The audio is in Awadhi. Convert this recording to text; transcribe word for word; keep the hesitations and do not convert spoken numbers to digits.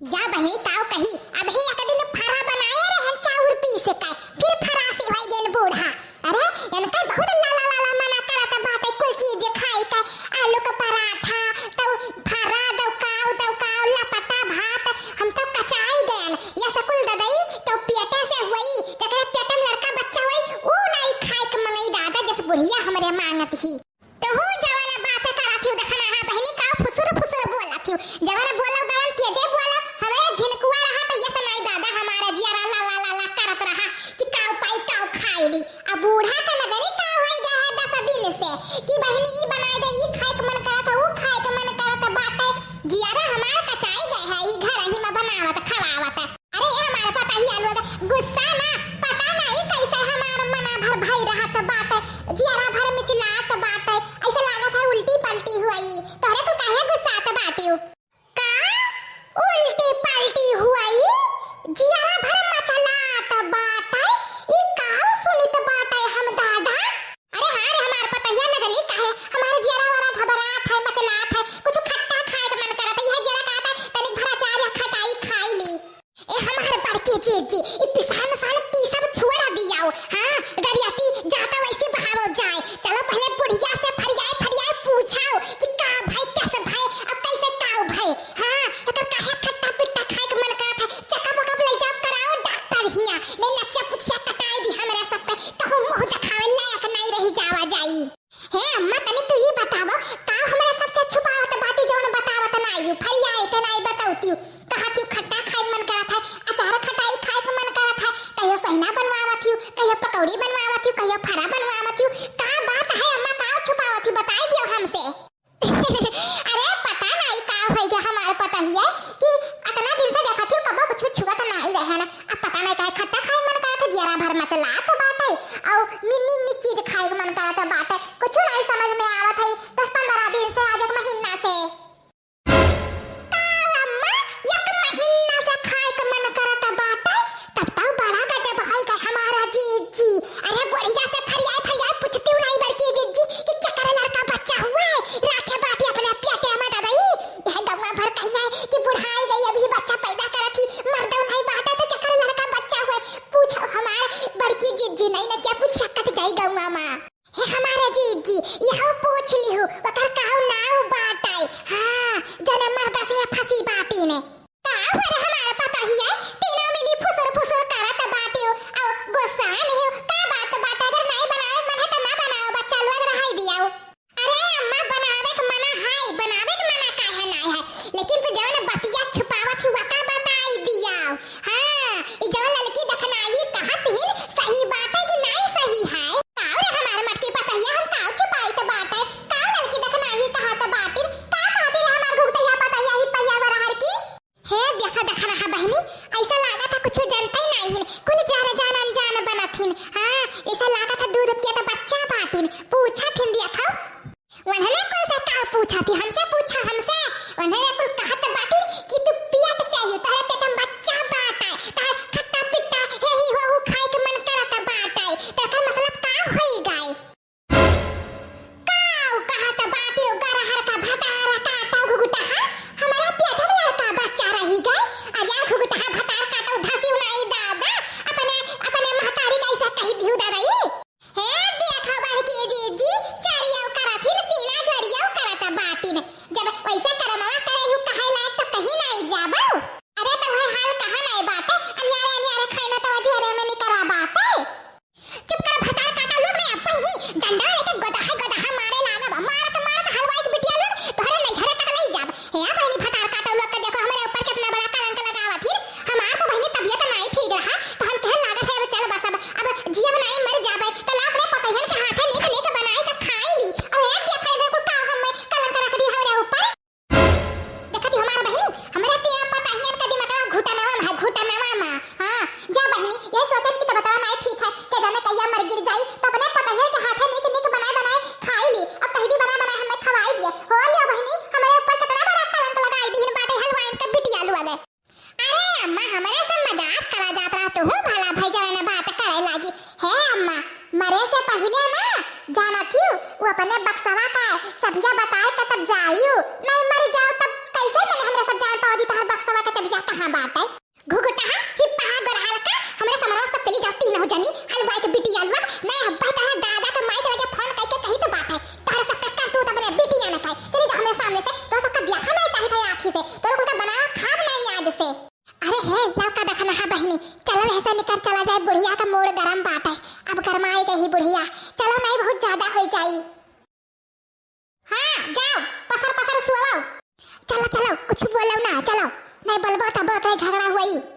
जा बहिनी, काव कही, अबही एक दिन फरा बनाए रहन चाउर पीस के, फिर फरासी होइ गइन बूढ़ा। अरे, इनका बहुत लाला लाला मना करत बाटे कुल चीज खाए के, आलू के पराठा, तउ फरा, दउकाव, दउकाव, लपटा भात, हम तो कचाई गएन। ये सकुल ददई, तो पेटे से हुई, जकरे पेटे में लड़का बच्चा हुई, ऊ नाई खाए के मंगई दादा, जस बुढ़िया हमरे मांगत ही। तोहू जवन बात करत हिउ, देखना हा बहिनी, का फुसुर फुसुर बोलत हिउ। जवन बोलब, तवन तेजे बोलब। हमरे झिनकुआ रहा तो ये सुनाई दादा, हमारा जियरा ला ला ला ला करत रहा कि काव पाई, काव खाई ली। अब बूढ़ा के नजरी का होई गए है दस दिन से कि बहिनी ई बनाई दे, ई खाए के मन करत, ऊ खाए के मन करत बाटे। जियरा हमार कचाई गए है, ई घर ही में बनावत खवावत। अरे ए हमार पतहिया लोग, गुस्सा ना, पता नाई कैसे हमार मना भर भई रहत बाटे, जियरा भर मिचलात बाटे, ऐसे लागत है उल्टी पलटी हुई। तोहरे को काहे गुस्सात बाटिउ? का उल्टी पलटी हुई? जियरा भर मचलात बाटे, ई काउ सुनित बाटे हम दादा? अरे हाँ रे हमार पतहिया, न जानी काहे हमार जियरा वरा घबरात है, मचलात है, कुछ खट्टा खाए के मन करत है, यह जियरा कहत है तनिक भर अचार या खटाई खाई ली। ए हमार बड़की जीजी, ई पिसान उसान पीसब छोड़ा दियाओ। हाँ, गरियाती जाता वैसी बहावो जाए। चलो पहले बुढ़िया से फरियाए फरियाए पूछाओ कि का भई, कैसे भई, अब कैसे काव भई। हाँ, एकर काहे खट्टा पिट्टा खाए के मन करत है, चेकअप वेकअप ले जाओ, कराओ डॉक्टर हियाँ। नहीं नचिया पुछिया कटाए दी हमरा सब पे, कहूँ मुँह देखावे लायक नहीं रही जावा जाई। हे अम्मा, तनी तू ई बतावो, का हमरा सबसे छुपावत बाटी जौन बतावत नाई हूँ, फरियाए के नाई बतौती हूँ। कहत हूँ खट्टा खाए के मन करत है, अचार खटाई खाए के मन करत है, कहियो सोहिना बनवावत हूँ, कहियो पकौड़ी बनवावत हूँ, कहियो फरा बनवावत हूँ। का बात है अम्मा, का छुपावत हूँ, बताई दियो हमसे। अरे पता नाई का होई गया हमार पतहिया कि अतना दिन से देखत हूँ कबो कुछ छुअत नाई रहे ना। अब पता नाई काहे खट्टा खाए के मन करत है, जियरा भर मचलात बाटे, और निक निक निक चीज खाए के मन करत बाटे, कुछ नाई समझ में आवत है। दस पन्द्रह दिन से, आज एक महीना से। का अम्मा, एक महीना से खाए के मन करत बाटे? तब तो बड़ा गजब होई गए हमारा जीजी। अरे बुढ़िया से फरियाए फरियाए पूछती हूँ नाई बड़की जीजी कि केकर लड़का बच्चा हुआ है, राखे बाटी अपने पेटे में ददई। यह गौवा भर कहिया है कि बुढ़ाई गई, अभी बच्चा पैदा करत ही, मर्दौ नाई बाटे तो केकर लड़का बच्चा हुआ है? पूछो हमार बड़की जीजी, नहीं न क्या कुछ सकत जाई गौवा माँ। हे हमारे जीजी, यह पूछ लिहु, ओकर काउ नाउ बाटे। हाँ, जने मर्दा से फंसी बाटी ने। काउ रे हमार पतहिया, तीनों मिली फुसुर फुसुर करत बाटिउ, और गुस्सा नहीं हो, का बात बाटे, अगर नहीं बनावे मन है तो ना बनाओ, बच्चा लोग रहाई दियाओ। अरे अम्मा, बनावे के मना है, बनावे के मना काहे नाई है, लेकिन तू जवन बतिया छुपावत ही, वका बताई दियाओ। हाँ, ई जवन ललकी दखनाही कहत हिन, सही बाटे कि नाई सही है? काउ रे हमार मटकी पतहिया, हम काउ छुपाइत बाटे? काउ ललकी दखनाही कहत बाटिन? का कहती है हमार घुघटैया पतहिया ही पहिया वरहर की? हे देखा, देखा रहा बहिनी, ऐसा लागत है कुछ जनते नाई हिन, कुल जान जान अनजान बनत हिन। हाँ, ऐसा लागत है दूध पियत बच्चा बाटिन, पूछत हिन देखा। उन्हने कुल से का पूछा थी? हमसे पूछा, हमसे। उन्हने कुल कहत बाटी कि तू पेट से ही, तोहरे पेट में बच्चा बाटे, तोहर खट्टा पिट्टा, हे ही हो, हु खाए के मन करत बाटे। तो एकर मतलब का होई गए? काउ कहत बाटी, उ गरहर का भतारा काटा घुघुटा, हाँ? हमारा पेट में लड़का बच्चा रही गए, आज बात है। घुघुटा हा, हिप्पा हा, गोरहाल का, हमरे समरवा सब चली जाओ, तीनों जनी, हलवाई के बिटिया लोग, नहीं हब्बा तहरा दादा के माई के लगे फोन कइके कही तो बात है, तहरा सब का करतूत अपने बिटिया न खाए, चली जाओ हमरे सामने से, तो सबका देखा नहीं चाहिए था आँखी से, तो लोग उनका बनावा खाब नहीं आज से। अरे हे, लड़का देखा ना हा बहिनी, चलो ऐसे निकर चला जाए, बुढ़िया का मूड गरम बाटे, अब गरमाई गई बुढ़िया, चलो नहीं बहुत ज्यादा हो जाई। हाँ, जाओ, पसर पसर सुआओ। चलो, चलो, कुछ बोलो ना, चलो। नहीं बोलबो तब ओकरे झगड़ा हुई।